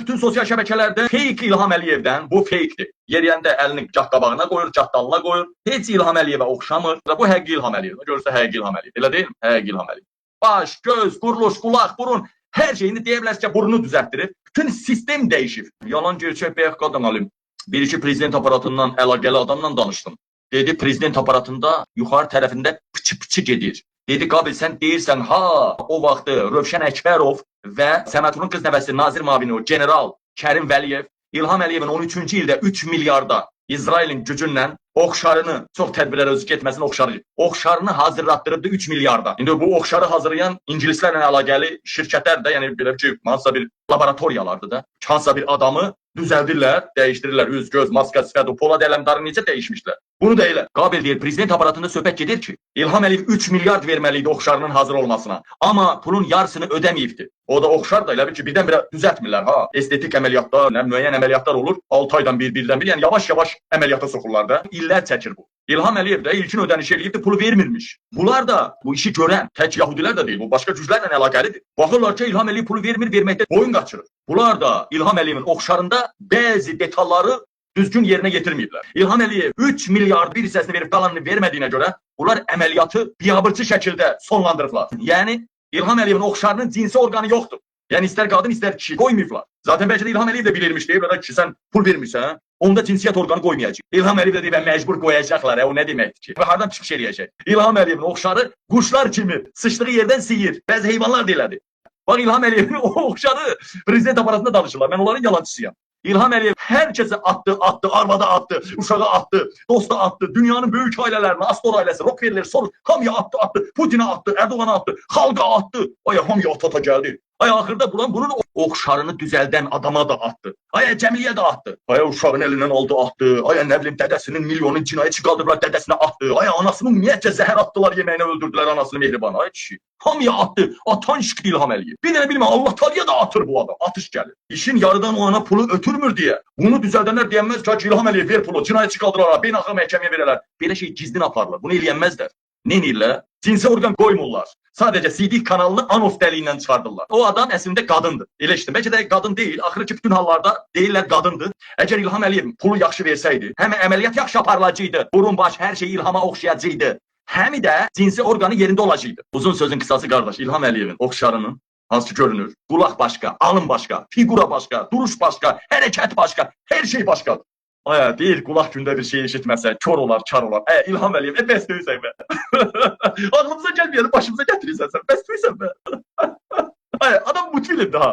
Bütün sosial şəbəkələrdə fake İlham Əliyevdən, bu fakedir. Yeriyəndə əlini gah qabağına qoyur, gah dalına qoyur. Heç İlham Əliyevə oxşamır. Bu həqiqi İlham Əliyev. Görürsə həqiqi İlham Əliyev. Elə deyilmi? Həqiqi İlham Əliyev. Baş, göz, quruluş, qulaq, burun, hər şeyini deyə bilərsiniz ki, burnu düzəltdirib. Bütün sistem dəyişib. Yalan gerçək bəyək qadın alim. Bir iki prezident aparatından əlaqəli adamla danışdım. Dedi prezident aparatında yuxarı tərəfində pıçı-pıçı gedir. Dedi Qabil sən deyirsən ha o vaxtı Rövşən Əkbərov və Səməturun qız nəvəsi nazir müavini o general Kərim Vəliyev İlham Əliyevin 13-cü ildə 3 milyarda İsrailin gücündən oxşarını, çox tədbirlərə özü getməsin oxşarı. Oxşarını hazırlatdırıbdı 3 milyarda. İndi bu oxşarı hazırlayan ingilislərlə əlaqəli şirkətlər də, yəni belə ki, hansısa bir laboratoriyalardır da. Hansısa bir adamı düzəldirlər, dəyişdirirlər üz, göz, maska, sifət, o Polad Ələmdarı necə dəyişmişlər? Bunu da elə. Qabil deyir, prezident aparatında söhbət gedir ki, İlham Əliyev 3 milyard verməli idi oxşarının hazır olmasına. Amma pulun yarısını ödəməyibdi. O da oxşar da elə bil ki, birdən-birə düzəltmirlər ha. Estetik əməliyyatlar, nə müəyyən əməliyyatlar olur. 6 aydan bir, birdən bir, yəni yavaş-yavaş əməliyyata soxurlar da. İllər çəkir bu. İlham Əliyev də ilkin ödəniş eləyibdi, pulu vermirmiş. Bunlar da bu işi görən tək yahudilər də deyil, bu başqa güclərlə əlaqəlidir. Baxırlar ki, İlham Əliyev pulu vermir, verməkdə boyun qaçırır. Bunlar da İlham Əliyevin oxşarında bəzi detalları düzgün yerinə yetirməyiblər. İlham Əliyev 3 milyard bir hissəsini verib qalanını vermədiyinə görə bunlar əməliyyatı biabırçı şəkildə sonlandırıblar. Yəni İlham Əliyevin oxşarının cinsi orqanı yoxdur. Yəni istər qadın, istər kişi qoymayıblar. Zaten bəlkə də İlham Əliyev də bilirmiş, deyiblər ki, sən pul vermirsən, onda cinsiyyət orqanı qoymayacaq. İlham Əliyev də deyib, məcbur qoyacaqlar, o nə deməkdir ki? Və hardan çıxış eləyəcək? İlham Əliyevin oxşarı quşlar kimi sıçdığı yerdən siyir. Bəzi heyvanlar da elədir. Bax İlham Əliyevin oxşarı prezident aparatında danışırlar. Mən onların yalancısıyam. İlham Əliyev hər kəsə atdı, atdı, arvada atdı, uşağa atdı, dosta atdı, dünyanın böyük ailələrinə, Astor ailəsi, Rockefeller, Soros, hamıya atdı, atdı, Putinə atdı, Erdoğana atdı, xalqa atdı. Ay hamıya ata-ata gəldi. Ay axırda bulan bunun oxşarını düzəldən adama da atdı. Ay Cəmiliyə də atdı. Ay uşağın elindən aldı atdı. Ay nə bilim dədəsinin milyonun cinayətçi qaldırdılar dədəsinə atdı. Ay anasını ümumiyyətcə zəhər atdılar yeməyinə öldürdülər anasını mehriban. Ay kişi. Hamıya atdı. Atan şıxdı İlham Əliyev. Bir dənə bilmə Allah Taaliya da atır bu adam. Atış gəlir. İşin yarıdan o ana pulu ötürmür deyə. Bunu düzəldənlər deyənməz ki, İlham Əliyev ver pulu, cinayətçi qaldırarlar, beynəlxalq məhkəməyə verərlər. Belə şey gizlin aparılır. Bunu eləyənməzlər. Nə edirlər? Cinsi orqan qoymurlar. Sadəcə sidik kanalını anus dəliyindən çıxardırlar. O adam əslində qadındır. Elə işte. Bəlkə də qadın deyil. Axırı ki bütün hallarda deyirlər qadındır. Əgər İlham Əliyev pulu yaxşı versəydi, həm əməliyyat yaxşı aparılacaqdı, burun baş hər şey İlhama oxşayacaqdı. Həm də cinsi orqanı yerində olacaqdı. Uzun sözün qısası qardaş, İlham Əliyevin oxşarının hansı ki görünür. Qulaq başqa, alın başqa, fiqura başqa, duruş başqa, hərəkət başqa, hər şey başqadır. Aya deyir qulaq gündə bir şey eşitməsə kor olar, kar olar. Ə İlham Əliyev, bəs deyirsən bə. Ağlımıza gəlməyəni başımıza gətirirsən sən. Bəs deyirsən bə. Ay adam multfilmdir ha.